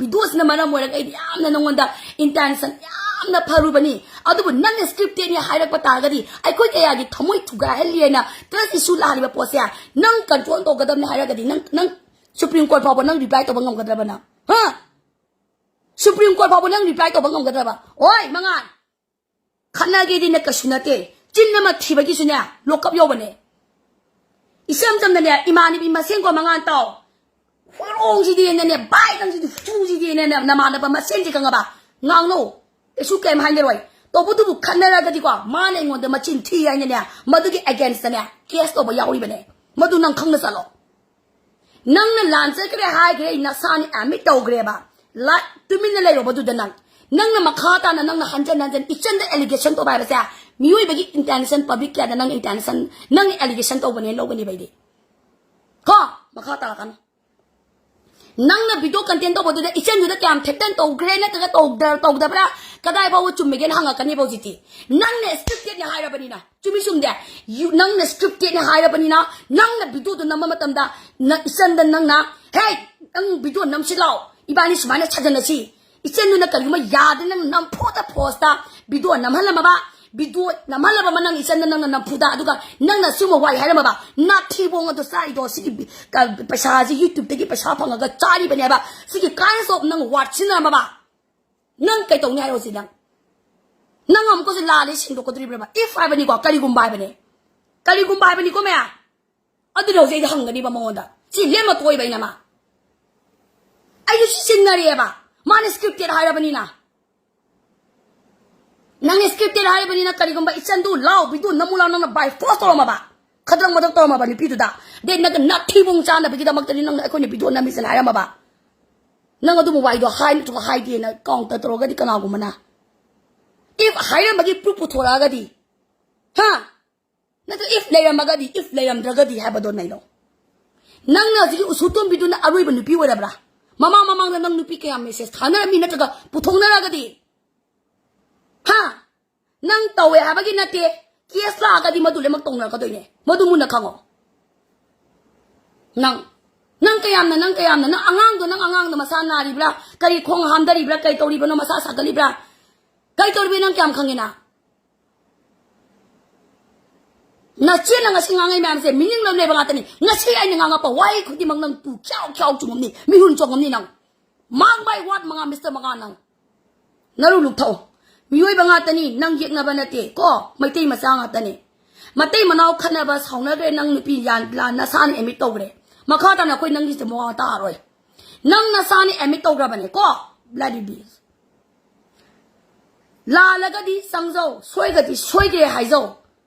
videoꯁꯤꯅ ꯃꯔꯝ ꯑꯣꯏꯔꯒ ꯑꯩꯗꯤ ꯌꯥꯝꯅ ꯅꯪꯉꯣꯟꯗ intention ꯌꯥꯝꯅ ꯐꯔꯨꯕꯅꯤ꯫ ꯑꯗꯨꯕꯨ ꯅꯪꯅ scriptedꯅꯤ ꯍꯥꯏꯔꯛꯄ ꯇꯥꯔꯒꯗꯤ, ꯑꯩꯈꯣꯏ ꯀꯌꯥꯒꯤ ꯊꯃꯣꯏ ꯊꯨꯒꯥꯏꯍꯜꯂꯤ ꯍꯥꯏꯅ trust issue ꯂꯥꯛꯍꯜꯂꯤꯕ ꯄꯣꯠꯁꯦ ꯅꯪ control ꯇꯧꯒꯗꯕꯅꯤ ꯍꯥꯏꯔꯒꯗꯤ, ꯅꯪ, ꯅꯪ Supreme Court ꯐꯥꯎꯕ ꯅꯪ reply ꯇꯧꯕ ꯉꯝꯒꯗ꯭ꯔꯕ ꯅꯪ? ꯍꯥ? Supreme Court ꯐꯥꯎꯕ ꯅꯪ reply ꯇꯧꯕ ꯉꯝꯒꯗ꯭ꯔꯕ? ꯑꯣꯏ, ꯃꯉꯥꯜ! ꯈꯠꯅꯒꯦꯗꯤꯅꯦ ꯀꯩꯁꯨ ꯅꯠꯇꯦ꯫ ꯆꯤꯟ ꯑꯃ ꯊꯤꯕꯒꯤꯁꯨꯅꯦ, lock up ꯌꯧꯕꯅꯦ꯫ ꯏꯆꯝ ꯆꯝꯅꯅꯦ, ꯏꯃꯥꯟꯅꯕꯤ ꯃꯁꯦꯟꯀꯣ, ꯃꯉꯥꯜ ꯇꯥꯎ꯫ ꯍꯣꯏꯔꯣꯡꯁꯤꯗꯤꯅꯅꯦ, ꯚꯥꯏ ꯅꯪꯁꯤꯗꯤ ꯍꯨꯏꯁꯤꯗꯤꯅꯅꯦ, ꯅꯃꯥꯟꯅꯕ ꯃꯁꯦꯟꯁꯤ ꯈꯪꯉꯕ? ꯉꯥꯡꯅꯧ꯫ ꯀꯩꯁꯨ ꯀꯩꯝ ꯍꯥꯏꯅꯔꯣꯏ꯫ ꯇꯧꯕꯇꯕꯨ ꯈꯠꯅꯔꯒꯗꯤꯀꯣ, ꯃꯥꯅ ꯑꯩꯉꯣꯟꯗ ꯃꯆꯤꯟ ꯊꯤ ꯍꯥꯏꯅꯅꯦ, ꯃꯗꯨꯒꯤ againstꯇꯅꯦ case ꯇꯧꯕ ꯌꯥꯎꯔꯤꯕꯅꯦ꯫ ꯃꯗꯨ ꯅꯪ ꯈꯪꯅ ꯆꯠꯂꯣ꯫ ꯅꯪꯅ ꯂꯥꯟꯖꯈ꯭ꯔꯦ ꯍꯥꯏꯈ꯭ꯔꯦ, ꯅꯁꯥꯅ admit ꯇꯧꯈ꯭ꯔꯦꯕ꯫ ꯂꯥ-, ꯇꯨꯃꯤꯟꯅ ꯂꯩꯔꯣꯕ ꯑꯗꯨꯗ ꯅꯪ꯫ ꯅꯪꯅ ꯃꯈꯥ ꯇꯥꯅ ꯅꯪꯅ ꯍꯟꯖꯟ ꯍꯟꯖꯟ ꯏꯆꯟꯗ allegation ꯇꯧꯕ ꯍꯥꯏꯕꯁꯦ, ꯃꯤꯑꯣꯏꯕꯒꯤ intention, public ꯀꯌꯥꯗ ꯅꯪ intention, ꯅꯪ allegation ꯇꯧꯕꯅꯦ ꯂꯧꯒꯅꯦꯕ ꯑꯩꯗꯤ꯫ ꯀꯣ? ꯃꯈꯥ ꯇꯥꯔꯛꯀꯅꯨ꯫ ꯅꯪꯅ video content ꯇꯧꯕꯗꯨꯗ ꯏꯆꯟꯗꯨꯗ ꯀꯌꯥꯝ threaten ꯇꯧꯈ꯭ꯔꯦ ꯅꯠꯇ꯭ꯔꯒ ꯇꯧꯗ-, ꯇꯧꯗꯕ꯭ꯔꯥ? ꯀꯗꯥꯏ ꯐꯥꯎꯕ ꯆꯨꯝꯃꯒꯦꯅ ꯍꯪꯉꯛꯀꯅꯦꯕ ꯍꯧꯖꯤꯛꯇꯤ꯫ ꯅꯪꯅ scriptedꯅꯤ ꯍꯥꯏꯔꯕꯅꯤꯅ꯫ ꯆꯨꯝꯃꯤ ꯆꯨꯝꯗꯦ? You, ꯅꯪꯅ scriptedꯅꯤ ꯍꯥꯏꯔꯕꯅꯤꯅ, ꯅꯪꯅ videoꯗꯨ ꯅꯝꯕ ꯃꯇꯝꯗ ꯅ-, ꯏꯆꯟꯗ ꯅꯪꯅ, "ꯍꯦ, ꯅꯪ video ꯅꯝꯁꯤ ꯂꯥꯎ, ꯏꯕꯥꯅꯤ ꯁꯨꯃꯥꯏꯅ ꯁꯥꯖꯟꯅꯁꯤ"꯫ ꯏꯆꯟꯗꯨꯅ ꯀꯔꯤꯒꯨꯝꯕ ꯌꯥꯗꯅ ꯅꯪ ꯅꯝꯐꯨꯗ forceꯇ video ꯅꯝꯍꯜꯂꯝꯃꯕ, video ꯅꯝꯍꯜꯂꯕ ꯑꯃ ꯅꯪ ꯏꯆꯟꯗ ꯅꯪꯅ ꯅꯝꯐꯨꯗ, ꯑꯗꯨꯒ ꯅꯪꯅ ꯁꯤꯒꯨꯝꯕ ꯋꯥꯔꯤ ꯍꯥꯏꯔꯝꯃꯕ, ꯅꯥꯊꯤꯕꯣꯡ ꯑꯗꯣ ꯆꯥꯔꯤꯗꯣ ꯁꯤꯒꯤ ꯕꯤ-, ꯀ-, ꯄꯩꯁꯥꯁꯤ YouTubeꯇꯒꯤ ꯄꯩꯁꯥ ꯐꯪꯉꯒ ꯆꯥꯔꯤꯕꯅꯦꯕ, ꯁꯤꯒꯤ kinds of ꯅꯪ word ꯁꯤꯖꯤꯟꯅꯔꯝꯃꯕ, ꯅꯪ ꯀꯩ ꯇꯧꯅꯤ ꯍꯥꯏꯔꯣ ꯍꯧꯖꯤꯛ ꯅꯪ? ꯅꯪ ꯑꯃꯨꯛꯀꯁꯨ ꯂꯥꯜꯂꯦ ꯁꯦꯡꯗꯣꯛꯀꯗꯣꯔꯤꯕ꯭ꯔꯕ? If ꯍꯥꯏꯕꯅꯤꯀꯣ, ꯀꯔꯤꯒꯨꯝꯕ ꯍꯥꯏꯕꯅꯦ, ꯀꯔꯤꯒꯨꯝꯕ ꯍꯥꯏꯕꯅꯤꯀꯣ ꯃꯌꯥꯝ꯫ ꯑꯗꯨꯅ ꯍꯧꯖꯤꯛ ꯑꯩꯗꯤ ꯍꯪꯒꯅꯤꯕ ꯃꯉꯣꯟꯗ꯫ ꯁꯤ ꯂꯦꯝꯃ ꯇꯣꯛꯏꯕ ꯑꯩꯅ ꯃꯥ꯫ ꯑꯩꯁꯨ ꯁꯤ ꯆꯤꯡꯅꯔꯛꯑꯦꯕ꯫ ꯃꯥꯅ scripted ꯍꯥꯏꯔꯕꯅꯤꯅ꯫ ꯅꯪꯅ scripted ꯍꯥꯏꯔꯕꯅꯤꯅ ꯀꯔꯤꯒꯨꯝꯕ ꯏꯆꯟꯗꯨ ꯂꯥꯎ, video ꯅꯝꯃꯨ ꯂꯥꯎ, ꯅꯪꯅ by force ꯇꯧꯔꯝꯃꯕ꯫ ꯈꯗ꯭ꯔꯛ ꯃꯗ꯭ꯔꯛ ꯇꯧꯔꯝꯃꯕ ꯅꯨꯄꯤꯗꯨꯗ꯫ ꯗꯦ ꯅꯪꯒ ꯅꯥꯊꯤꯕꯣꯡ ꯆꯥꯅꯕꯒꯤꯗꯃꯛꯇꯅꯤ ꯅꯪꯅ ꯑꯩꯈꯣꯏꯅ video ꯅꯝꯃꯤꯁꯦꯅ ꯍꯥꯏꯔꯝꯃꯕ꯫ ꯅꯪ ꯑꯗꯨꯝꯕ ꯋꯥꯍꯩꯗꯣ ꯍꯥꯏ ꯅꯠꯇ꯭ꯔꯒ ꯍꯥꯏꯗꯦꯅ counter ꯇꯧꯔꯒꯗꯤ ꯀꯅꯥꯒꯨꯝꯕꯅ? If ꯍꯥꯏꯔꯝꯕꯒꯤ proof ꯄꯨꯊꯣꯔꯛꯑꯒꯗꯤ? ꯍꯥ? ꯅꯠꯇ꯭ꯔ if ꯂꯩꯔꯝꯃꯒꯗꯤ, if ꯂꯩꯔꯝꯗ꯭ꯔꯒꯗꯤ ꯍꯥꯏꯕꯗꯣ ꯅꯩꯅꯧ꯫ ꯅꯪꯅ ꯍꯧꯖꯤꯛꯀꯤ ꯎꯁꯨꯇꯣꯝꯕꯤꯗꯨꯅ ꯑꯔꯣꯏꯕ ꯅꯨꯄꯤ ꯑꯣꯏꯔꯕ꯭ꯔꯥ? ꯃꯃꯥꯡ ꯃꯃꯥꯡꯗ ꯅꯪ ꯅꯨꯄꯤ ꯀꯌꯥꯝ message ꯊꯥꯅꯔꯝꯃꯤ ꯅꯠꯇ꯭ꯔꯒ ꯄꯨꯊꯣꯛꯅꯔꯒꯗꯤ? ꯍꯥ? ꯅꯪ ꯇꯧꯋꯦ ꯍꯥꯏꯕꯒꯤ ꯅꯠꯇꯦ꯫ Case ꯂꯥꯛꯑꯒꯗꯤ ꯃꯗꯨ ꯂꯣꯏꯅꯃꯛ ꯇꯧꯅꯔꯛꯀꯗꯣꯏꯅꯦ꯫ ꯃꯗꯨ ꯃꯨꯟꯅ ꯈꯪꯉꯣ꯫ ꯅꯪ, ꯅꯪ ꯀꯌꯥꯝꯅ, ꯅꯪ ꯀꯌꯥꯝꯅ, ꯅꯪ ꯑꯉꯥꯡꯗꯣ, ꯅꯪ ꯑꯉꯥꯡꯗꯣ ꯃꯁꯥ ꯅꯥꯔꯤꯕ꯭ꯔꯥ? ꯀꯔꯤ ꯈꯣꯡ ꯍꯥꯝꯗꯔꯤꯕ꯭ꯔꯥ? ꯀꯔꯤ ꯇꯧꯔꯤꯕꯅꯣ? ꯃꯁꯥ ꯁꯥꯒꯠꯂꯤꯕ꯭ꯔꯥ? ꯀꯔꯤ ꯇꯧꯔꯤꯕꯅꯣ? ꯅꯪ ꯀꯌꯥꯝ ꯈꯪꯉꯤꯅ? ꯅꯆꯦꯅ ꯉꯁꯤ ꯉꯥꯡꯉꯤ ꯃꯌꯥꯝꯁꯦ meaning ꯂꯩꯕ ꯉꯥꯛꯇꯅꯤ꯫ ꯉꯁꯤ ꯑꯩꯅ ꯉꯥꯡꯉꯛꯄ ꯋꯥꯍꯩ ꯈꯨꯗꯤꯡꯃꯛ ꯅꯪ ꯇꯨ ꯈ꯭ꯌꯥꯎ ꯈ꯭ꯌꯥꯎ ꯆꯨꯝꯃꯝꯅꯤ, ꯃꯤꯍꯨꯟ ꯆꯣꯡꯉꯝꯅꯤ ꯅꯪ꯫ Mark my word, ꯃꯉꯥ, Mister ꯃꯉꯥ, ꯅꯪ ꯅꯔꯨ ꯂꯨꯛꯊꯧ꯫ ꯃꯤꯑꯣꯏꯕ ꯉꯥꯛꯇꯅꯤ, ꯅꯪ ꯌꯦꯛꯅꯕ ꯅꯠꯇꯦ ꯀꯣ, ꯃꯩꯇꯩ ꯃꯆꯥ ꯉꯥꯛꯇꯅꯤ꯫ ꯃꯇꯩ ꯃꯅꯥꯎ ꯈꯠꯅꯕ, ꯁꯥꯎꯅꯈ꯭ꯔꯦ, ꯅꯪ ꯅꯨꯄꯤ ꯌꯥꯟ-, ꯂꯥꯟ-, ꯅꯁꯥꯅ admit ꯇꯧꯈ꯭ꯔꯦ꯫ ꯃꯈꯥ ꯇꯥꯅ ꯑꯩꯈꯣꯏ ꯅꯪꯒꯤꯁꯦ ꯃꯋꯥ ꯇꯥꯔꯣꯏ꯫ ꯅꯪ ꯅꯁꯥꯅ admit ꯇꯧꯈ꯭ꯔꯕꯅꯦ ꯀꯣ, bloody bitch꯫ ꯂꯥꯜꯂꯒꯗꯤ ꯆꯪꯖꯧ, ꯁꯣꯏꯒꯗꯤ ꯁꯣꯏꯈ꯭ꯔꯦ ꯍꯥꯏꯖꯧ꯫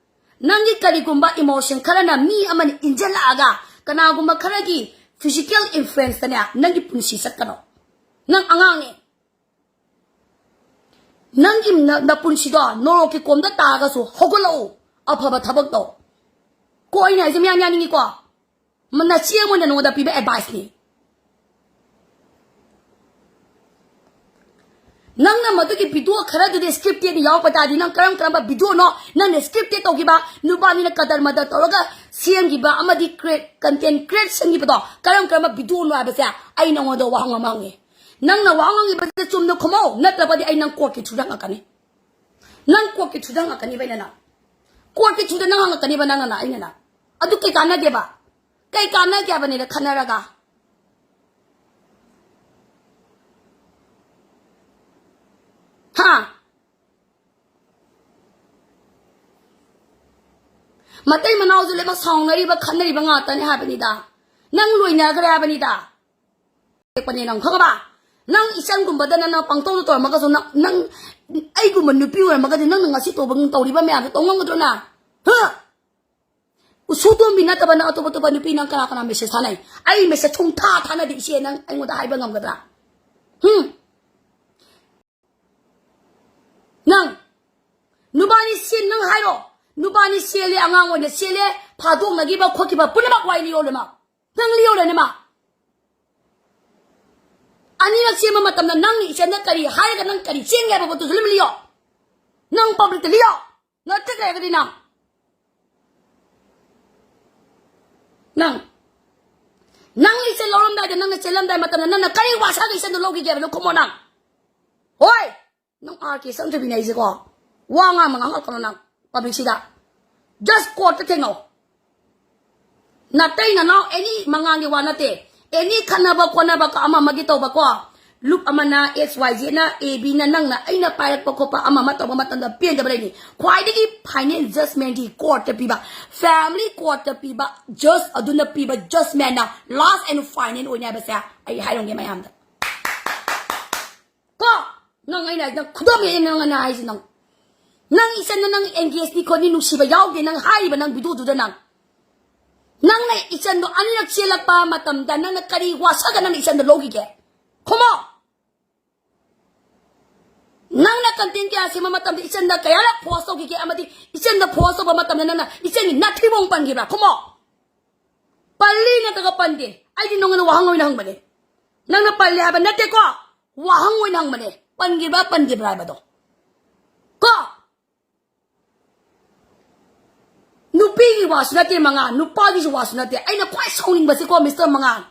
ꯅꯪꯒꯤ ꯀꯔꯤꯒꯨꯝꯕ emotion ꯈꯔꯅ ꯃꯤ ꯑꯃꯅ ꯏꯟꯖꯜꯂꯛꯑꯒ ꯀꯅꯥꯒꯨꯝꯕ ꯈꯔꯒꯤ physical influenceꯇꯅꯦ ꯅꯪꯒꯤ ꯄꯨꯟꯁꯤ ꯆꯠꯀꯅꯣ꯫ ꯅꯪ ꯑꯉꯥꯡꯅꯦ꯫ ꯅꯪꯒꯤ ꯅ-, ꯅꯄꯨꯟꯁꯤꯗꯣ ꯅꯣꯔꯣꯛꯀꯤ ꯀꯣꯝꯗ ꯇꯥꯔꯒꯁꯨ ꯍꯧꯒꯠꯂꯛꯎ꯫ ꯑꯐꯕ ꯊꯕꯛ ꯇꯧ꯫ ꯀꯣ ꯑꯩꯅ ꯍꯥꯏꯁꯦ ꯃꯌꯥꯝ ꯌꯥꯅꯤꯡꯉꯤꯀꯣ? ꯃ-, ꯅꯆꯦ ꯑꯃ ꯑꯣꯏꯅ ꯅꯉꯣꯟꯗ ꯄꯤꯕ adviceꯅꯤ꯫ ꯅꯪꯅ ꯃꯗꯨꯒꯤ video ꯈꯔꯗꯨꯗꯤ scripted ꯌꯥꯎꯔꯛꯄ ꯇꯥꯔꯗꯤ ꯅꯪ ꯀꯔꯝ ꯀꯔꯝꯕ videoꯅꯣ ꯅꯪꯅ scripted ꯇꯧꯈꯤꯕ? ꯅꯨꯄꯥꯅꯤꯅ ꯀꯗꯔ ꯃꯗꯔ ꯇꯧꯔꯒ ꯁꯦꯝꯈꯤꯕ ꯑꯃꯗꯤ create, content create ꯁꯦꯝꯈꯤꯕꯗꯣ ꯀꯔꯝ ꯀꯔꯝꯕ videoꯅꯣ ꯍꯥꯏꯕꯁꯦ ꯑꯩ ꯅꯉꯣꯟꯗ ꯋꯥꯍꯪ ꯑꯃ ꯍꯪꯉꯦ꯫ ꯅꯪꯅ ꯋꯥꯍꯪ ꯍꯪꯉꯤꯕꯁꯤꯗ ꯆꯨꯝꯅ ꯈꯨꯝꯃꯧ, ꯅꯠꯇ꯭ꯔꯕꯗꯤ ꯑꯩ ꯅꯪ courtꯀꯤ throughꯗ ꯍꯪꯉꯛꯀꯅꯤ꯫ ꯅꯪ courtꯀꯤ throughꯗ ꯍꯪꯉꯛꯀꯅꯤꯕ ꯑꯩꯅ ꯅꯪ꯫ Courtꯀꯤ throughꯗ ꯅꯪ ꯍꯪꯉꯛꯀꯅꯤꯕ ꯅꯪꯅ ꯅꯪ, ꯑꯩꯅ ꯅꯪ꯫ ꯑꯗꯨ ꯀꯩ ꯀꯥꯟꯅꯒꯦꯕ? ꯀꯩ ꯀꯥꯟꯅꯒꯦ ꯍꯥꯏꯕꯅꯤꯗ ꯈꯟꯅꯔꯒ? ꯍꯥ? ꯃꯇꯩ ꯃꯅꯥꯎꯁꯨ ꯂꯣꯏꯅꯃꯛ ꯁꯥꯎꯅꯔꯤꯕ, ꯈꯠꯅꯔꯤꯕ ꯉꯥꯛꯇꯅꯦ ꯍꯥꯏꯕꯅꯤꯗ꯫ ꯅꯪ ꯂꯣꯏꯅꯈ꯭ꯔꯦ ꯍꯥꯏꯕꯅꯤꯗ꯫ ꯄꯅꯦ ꯅꯪ ꯈꯪꯉꯕ? ꯅꯪ ꯏꯆꯟꯒꯨꯝꯕꯗ ꯅꯪꯅ ꯄꯪꯇꯧꯗ ꯇꯧꯔꯝꯃꯒꯁꯨ ꯅꯪ, ꯅꯪ ꯑꯩꯒꯨꯝꯕ ꯅꯨꯄꯤ ꯑꯣꯏꯔꯝꯃꯒꯗꯤ ꯅꯪꯅ ꯉꯁꯤ ꯇꯧꯕ, ꯇꯧꯔꯤꯕ ꯃꯌꯥꯝꯗꯣ ꯇꯧ ꯉꯝꯒꯗ꯭ꯔꯣ ꯅꯪ? ꯍꯥ? ꯎꯁꯨꯇꯣꯝꯕꯤ ꯅꯠꯇꯕ ꯅꯪ ꯑꯇꯣꯞ ꯑꯇꯣꯞꯄ ꯅꯨꯄꯤ ꯅꯪ ꯀꯅꯥ ꯀꯅꯥ message ꯊꯥꯅꯩ? ꯑꯩ message ꯁꯨꯡꯊꯥ ꯊꯥꯅꯗꯦ ꯏꯆꯦ, ꯅꯪ ꯑꯩꯉꯣꯟꯗ ꯍꯥꯏꯕ ꯉꯝꯒꯗ꯭ꯔꯥ? ꯍꯨꯝ? ꯅꯪ ꯅꯨꯕꯥꯅꯤ ꯁꯤꯟ ꯅꯪ ꯍꯥꯏꯔꯣ꯫ ꯅꯨꯄꯥꯅꯤ ꯆꯦꯜꯂꯦ, ꯑꯉꯥꯡ ꯑꯣꯏꯅ ꯆꯦꯜꯂꯦ, ꯐꯥꯗꯣꯛꯅꯈꯤꯕ ꯈꯣꯠꯈꯤꯕ ꯄꯨꯝꯅꯃꯛ ꯋꯥꯔꯤ ꯂꯤꯌꯣ ꯂꯣꯏꯅꯃꯛ꯫ ꯅꯪ ꯂꯤꯌꯣ ꯂꯣꯏꯅꯃꯛ꯫ ꯑꯅꯤꯔꯛ ꯆꯦꯟꯕ ꯃꯇꯝꯗ ꯅꯪꯅ ꯏꯆꯟꯗ ꯀꯔꯤ ꯍꯥꯏꯔꯒ ꯅꯪ ꯀꯔꯤ ꯆꯦꯟꯒꯦ ꯍꯥꯏꯕ ꯄꯣꯠꯇꯨꯁꯨ ꯂꯣꯏꯅꯃꯛ ꯂꯤꯌꯣ꯫ ꯅꯪ ꯄꯕ꯭ꯂꯤꯛꯇ ꯂꯤꯌꯣ꯫ ꯅꯠꯇ꯭ꯔꯒꯗꯤ ꯅꯪ, ꯅꯪ, ꯅꯪ ꯏꯆꯟ ꯂꯧꯔꯝꯗꯥꯏꯗ, ꯅꯪꯅ ꯆꯦꯜꯂꯝꯗꯥꯏ ꯃꯇꯝꯗ ꯅꯪꯅ ꯀꯔꯤ ꯋꯥꯁꯛꯑꯒ ꯏꯆꯟꯗꯣ ꯂꯧꯈꯤꯒꯦ ꯍꯥꯏꯕꯗꯣ ꯈꯨꯝꯃꯣ ꯅꯪ꯫ ꯍꯣꯏ, ꯅꯪ ꯑꯥꯔ ꯀꯦ ꯆꯪꯗꯕꯤꯅꯦ ꯑꯩꯁꯦꯀꯣ꯫ ꯋꯥ ꯉꯥꯡꯕ ꯉꯥꯡꯉꯛꯀꯅꯣ ꯅꯪ ꯄꯕ꯭ꯂꯤꯛꯁꯤꯗ꯫ ꯖꯁ ꯀꯣꯔꯠꯇ ꯊꯦꯡꯅꯧ꯫ ꯅꯇꯩ ꯅꯅꯥꯎ ꯑꯦꯅꯤ ꯃꯉꯥꯡꯒꯤ ꯋꯥ ꯅꯠꯇꯦ꯫ ꯑꯦꯅꯤ ꯈꯠꯅꯕ ꯈꯣꯠꯅꯕ ꯀ-, ꯑꯃ ꯑꯃꯒꯤ ꯇꯧꯕꯀꯣ꯫ ꯂꯨꯞ ꯑꯃꯅ ꯑꯦꯛꯁ ꯋꯥꯏ ꯖꯦꯗꯅ ꯑꯦ ꯕꯤꯅ ꯅꯪꯅ ꯑꯩꯅ ꯄꯥꯏꯔꯛꯄ ꯈꯣꯠꯄ ꯑꯃ ꯑꯃ ꯇꯧꯕ ꯃꯇꯝꯗ ꯄꯦꯟꯗꯕ ꯂꯩꯅꯤ꯫ ꯈ꯭ꯋꯥꯏꯗꯒꯤ ꯐꯥꯏꯅꯦꯜ ꯖꯁꯃꯦꯟꯗꯤ ꯀꯣꯔꯠꯇ ꯄꯤꯕ, ꯐꯦꯃꯤꯂꯤ ꯀꯣꯔꯠꯇ ꯄꯤꯕ, ꯖꯁ ꯑꯗꯨꯅ ꯄꯤꯕ ꯖꯁꯃꯦꯟꯅ ꯂꯥꯁ ꯑꯦꯟ ꯐꯥꯏꯅꯦꯜ ꯑꯣꯏꯅꯤ ꯍꯥꯏꯕꯁꯦ ꯑꯩ ꯍꯥꯏꯔꯝꯒꯦ ꯃꯌꯥꯝꯗ꯫ ꯀꯣ, ꯅꯪ ꯑꯩꯅ ꯅꯪ ꯈꯨꯗꯝ ꯍꯦꯛ ꯅꯪ ꯑꯩꯅ ꯍꯥꯏꯁꯦ ꯅꯪ꯫ ꯅꯪ ꯏꯆꯟꯗꯣ ꯅꯪ ꯑꯦꯡꯒꯦꯖꯅꯤ ꯈꯣꯠꯅꯤ ꯅꯨꯡꯁꯤꯕ ꯌꯥꯎꯗꯦ ꯅꯪ ꯍꯥꯏꯔꯤꯕ ꯅꯪ ꯚꯤꯗꯤꯑꯣꯗꯨꯗ ꯅꯪ꯫ ꯅꯪꯅ ꯏꯆꯟꯗꯣ ꯑꯅꯤꯔꯛ ꯆꯦꯜꯂꯛꯄ ꯃꯇꯝꯗ ꯅꯪꯅ ꯀꯔꯤ ꯋꯥꯁꯛꯑꯒ ꯅꯪꯅ ꯏꯆꯟꯗꯣ ꯂꯧꯈꯤꯒꯦ? ꯈꯨꯝꯃꯣ꯫ ꯅꯪꯅ ꯀꯟꯇꯦꯟ ꯀꯌꯥ ꯁꯦꯝꯕ ꯃꯇꯝꯗ ꯏꯆꯟꯗ ꯀꯌꯥꯔꯛ ꯐꯣꯔꯁ ꯇꯧꯈꯤꯒꯦ ꯑꯃꯗꯤ ꯏꯆꯟꯗ ꯐꯣꯔꯁ ꯇꯧꯕ ꯃꯇꯝꯗ ꯅꯪꯅ ꯏꯆꯟꯒꯤ ꯅꯥꯊꯤꯕꯣꯡ ꯄꯟꯈꯤꯕ꯭ꯔꯥ? ꯈꯨꯝꯃꯣ꯫ ꯄꯜꯂꯤ ꯅꯠꯇ꯭ꯔꯒ ꯄꯟꯗꯦ? ꯑꯩꯗꯤ ꯅꯉꯣꯟꯗ ꯋꯥꯍꯪ ꯑꯣꯏꯅ ꯍꯪꯕꯅꯦ꯫ ꯅꯪꯅ ꯄꯜꯂꯦ ꯍꯥꯏꯕ ꯅꯠꯇꯦꯀꯣ, ꯋꯥꯍꯪ ꯑꯣꯏꯅ ꯍꯪꯕꯅꯦ꯫ ꯄꯟꯈꯤꯕ꯭ꯔꯥ ꯄꯟꯈꯤꯕ꯭ꯔꯥ ꯍꯥꯏꯕꯗꯣ꯫ ꯀꯣ? ꯅꯨꯄꯤꯒꯤ ꯋꯥꯁꯨ ꯅꯠꯇꯦ ꯃꯉꯥꯜ, ꯅꯨꯄꯥꯒꯤꯁꯨ ꯋꯥꯁꯨ ꯅꯠꯇꯦ꯫ ꯑꯩꯅ ꯈ꯭ꯋꯥꯏ ꯁꯥꯎꯅꯤꯡꯕꯁꯤꯀꯣ, ꯃꯤꯁꯇꯔ ꯃꯉꯥꯜ,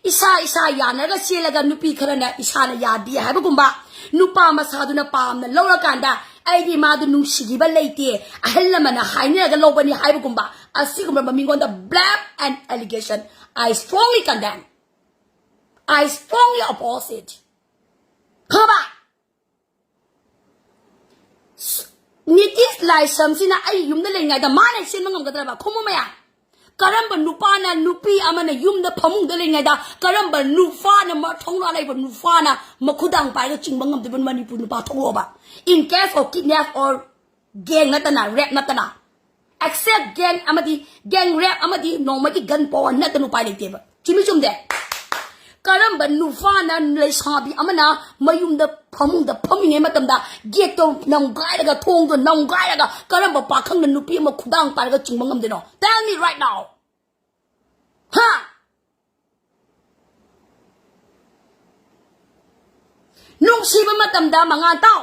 ꯏꯁꯥ ꯏꯁꯥ ꯌꯥꯅꯔꯒ ꯆꯦꯜꯂꯒ ꯅꯨꯄꯤ ꯈꯔꯅ ꯏꯁꯥꯅ ꯌꯥꯗꯦ ꯍꯥꯏꯕꯒꯨꯝꯕ, ꯅꯨꯄꯥ ꯃꯁꯥꯗꯨꯅ ꯄꯥꯝꯅ ꯂꯧꯔꯀꯥꯟꯗ ꯑꯩꯗꯤ ꯃꯥꯗꯨ ꯅꯨꯡꯁꯤꯈꯤꯕ ꯂꯩꯇꯦ, ꯑꯍꯜ ꯂꯃꯟꯅ ꯍꯥꯏꯅꯔꯒ ꯂꯧꯕꯅꯤ ꯍꯥꯏꯕꯒꯨꯝꯕ, ꯑꯁꯤꯒꯨꯝꯕ ꯃꯤꯉꯣꯟꯗ blame and allegation, I strongly condemn, I strongly oppose it. ꯈꯪꯉꯕ? ꯅꯤꯇꯤꯁ ꯂꯥꯏꯁ꯭ꯔꯝꯁꯤꯅ ꯑꯩ ꯌꯨꯝꯗ ꯂꯩꯔꯤꯉꯩꯗ ꯃꯥꯅ ꯆꯦꯟꯕ ꯉꯝꯒꯗ꯭ꯔꯕ? ꯈꯨꯝꯃꯨ ꯃꯌꯥꯝ꯫ ꯀꯔꯝꯕ ꯅꯨꯄꯥꯅ, ꯅꯨꯄꯤ ꯑꯃꯅ ꯌꯨꯝꯗ ꯐꯃꯨꯡꯗ ꯂꯩꯔꯤꯉꯩꯗ ꯀꯔꯝꯕ ꯅꯨꯄꯥꯅ, ꯃ-, ꯊꯧꯅꯥ ꯂꯩꯕ ꯅꯨꯄꯥꯅ ꯃꯈꯨꯗꯥꯡ ꯄꯥꯏꯔꯒ ꯆꯤꯡꯕ ꯉꯝꯗꯣꯏꯕ? ꯃꯅꯤꯄꯨꯔ ꯅꯨꯄꯥ ꯊꯣꯛꯂꯛꯑꯣꯕ꯫ In case of kidnap or gang ꯅꯠꯇꯅ, rape ꯅꯠꯇꯅ, except gang ꯑꯃꯗꯤ gang rape ꯑꯃꯗꯤ ꯅꯣꯡꯃꯒꯤ gun power ꯅꯠꯇꯅ ꯎꯄꯥꯏ ꯂꯩꯇꯦꯕ꯫ ꯆꯨꯝꯃꯤ ꯆꯨꯝꯗꯦ? ꯀꯔꯝꯕ ꯅꯨꯄꯥꯅ ꯂꯩꯁꯥꯕꯤ ꯑꯃꯅ ꯃꯌꯨꯝꯗ ꯐꯃꯨꯡꯗ ꯐꯝꯃꯤꯉꯩ ꯃꯇꯝꯗ ꯒꯦꯠꯇꯣ ꯅꯝꯒꯥꯏꯔꯒ, ꯊꯣꯡꯗꯣ ꯅꯝꯒꯥꯏꯔꯒ, ꯀꯔꯝꯕ ꯄꯥꯈꯪꯅ ꯅꯨꯄꯤ ꯑꯃ ꯈꯨꯗꯥꯡ ꯄꯥꯏꯔꯒ ꯆꯤꯡꯕ ꯉꯝꯗꯣꯏꯅꯣ? Tell me right now. ꯍꯥ? ꯅꯨꯡꯁꯤꯕ ꯃꯇꯝꯗ ꯃꯉꯥꯟ ꯇꯥꯎ꯫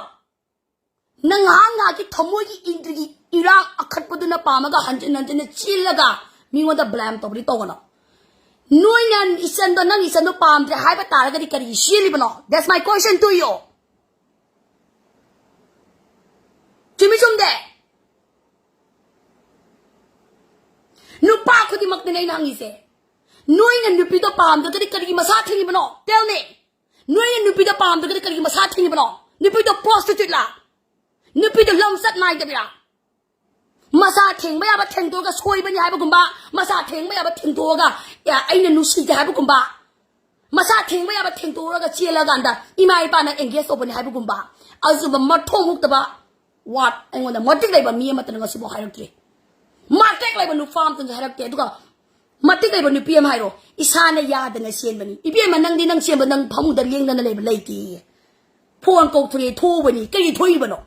ꯅꯪ ꯉꯥꯏꯍꯥꯛ ꯉꯥꯏꯍꯥꯛꯀꯤ ꯊꯃꯣꯏꯒꯤ ꯏꯟꯗ꯭ꯔꯤꯒꯤ ꯏꯔꯥꯡ ꯑꯈꯠꯄꯗꯨꯅ ꯄꯥꯝꯃꯒ ꯍꯟꯖꯤꯟ ꯍꯟꯖꯤꯟꯅ ꯆꯦꯜꯂꯒ ꯃꯤꯉꯣꯟꯗ blame ꯇꯧꯕꯗꯤ ꯇꯧꯒꯅꯣ꯫ ꯅꯣꯏꯅ ꯏꯆꯟꯗꯣ, ꯅꯪ ꯏꯆꯟꯗꯣ ꯄꯥꯝꯗ꯭ꯔꯦ ꯍꯥꯏꯕ ꯇꯥꯔꯒꯗꯤ ꯀꯔꯤꯒꯤ ꯆꯦꯜꯂꯤꯕꯅꯣ? That's my question to you. ꯆꯨꯝꯃꯤ ꯆꯨꯝꯗꯦ? ꯅꯨꯄꯥ ꯈꯨꯗꯤꯡꯃꯛꯇꯅꯦ ꯑꯩꯅ ꯍꯪꯉꯤꯁꯦ꯫ ꯅꯣꯏꯅ ꯅꯨꯄꯤꯗꯣ ꯄꯥꯝꯗ꯭ꯔꯒꯗꯤ ꯀꯔꯤꯒꯤ ꯃꯁꯥ ꯊꯤꯡꯉꯤꯕꯅꯣ? Tell me. ꯅꯣꯏꯅ ꯅꯨꯄꯤꯗꯣ ꯄꯥꯝꯗ꯭ꯔꯒꯗꯤ ꯀꯔꯤꯒꯤ ꯃꯁꯥ ꯊꯤꯡꯉꯤꯕꯅꯣ? ꯅꯨꯄꯤꯗꯣ prostitute ꯂꯥ? ꯅꯨꯄꯤꯗꯣ ꯂꯝꯆꯠ ꯅꯥꯏꯗꯕꯤꯔꯥ? ꯃꯁꯥ ꯊꯦꯡꯕ ꯌꯥꯕ ꯊꯦꯡꯗꯣꯛꯑꯒ ꯁꯣꯏꯕꯅꯤ ꯍꯥꯏꯕꯒꯨꯝꯕ, ꯃꯁꯥ ꯊꯦꯡꯕ ꯌꯥꯕ ꯊꯦꯡꯗꯣꯛꯑꯒ, "ꯑꯦ, ꯑꯩꯅ ꯅꯨꯡꯁꯤꯗꯦ" ꯍꯥꯏꯕꯒꯨꯝꯕ, ꯃꯁꯥ ꯊꯦꯡꯕ ꯌꯥꯕ ꯊꯦꯡꯗꯣꯛꯑꯒ ꯆꯦꯜꯂꯀꯥꯟꯗ ꯏꯃꯥ ꯏꯄꯥꯅ engage ꯇꯧꯕꯅꯤ ꯍꯥꯏꯕꯒꯨꯝꯕ, ꯑꯗꯨꯒꯨꯝꯕ ꯃꯊꯣꯡ ꯍꯨꯛꯇꯕ word ꯑꯩꯉꯣꯟꯗ ꯃꯇꯤꯛ ꯂꯩꯕ ꯃꯤ ꯑꯃꯠꯇꯅ ꯉꯁꯤꯐꯥꯎ ꯍꯥꯏꯔꯛꯇ꯭ꯔꯤ꯫ ꯃꯇꯤꯛ ꯂꯩꯕ ꯅꯨꯄꯥ ꯑꯃꯠꯇꯅꯁꯨ ꯍꯥꯏꯔꯛꯇꯦ꯫ ꯑꯗꯨꯒ ꯃꯇꯤꯛ ꯂꯩꯕ ꯅꯨꯄꯤ ꯑꯃ ꯍꯥꯏꯔꯣ, ꯏꯁꯥꯅ ꯌꯥꯗꯅ ꯆꯦꯟꯕꯅꯤ꯫ ꯏꯕꯦꯝꯃ, ꯅꯪꯗꯤ ꯅꯪ ꯆꯦꯟꯕ, ꯅꯪ ꯐꯃꯨꯡꯗ ꯂꯦꯡꯗꯅ ꯂꯩꯕ ꯂꯩꯇꯦꯌꯦ꯫ ꯐꯣꯟ ꯀꯧꯊꯣꯔꯛꯑꯦ, ꯊꯣꯛꯎꯕꯅꯤ꯫ ꯀꯔꯤ ꯊꯣꯛꯏꯕꯅꯣ?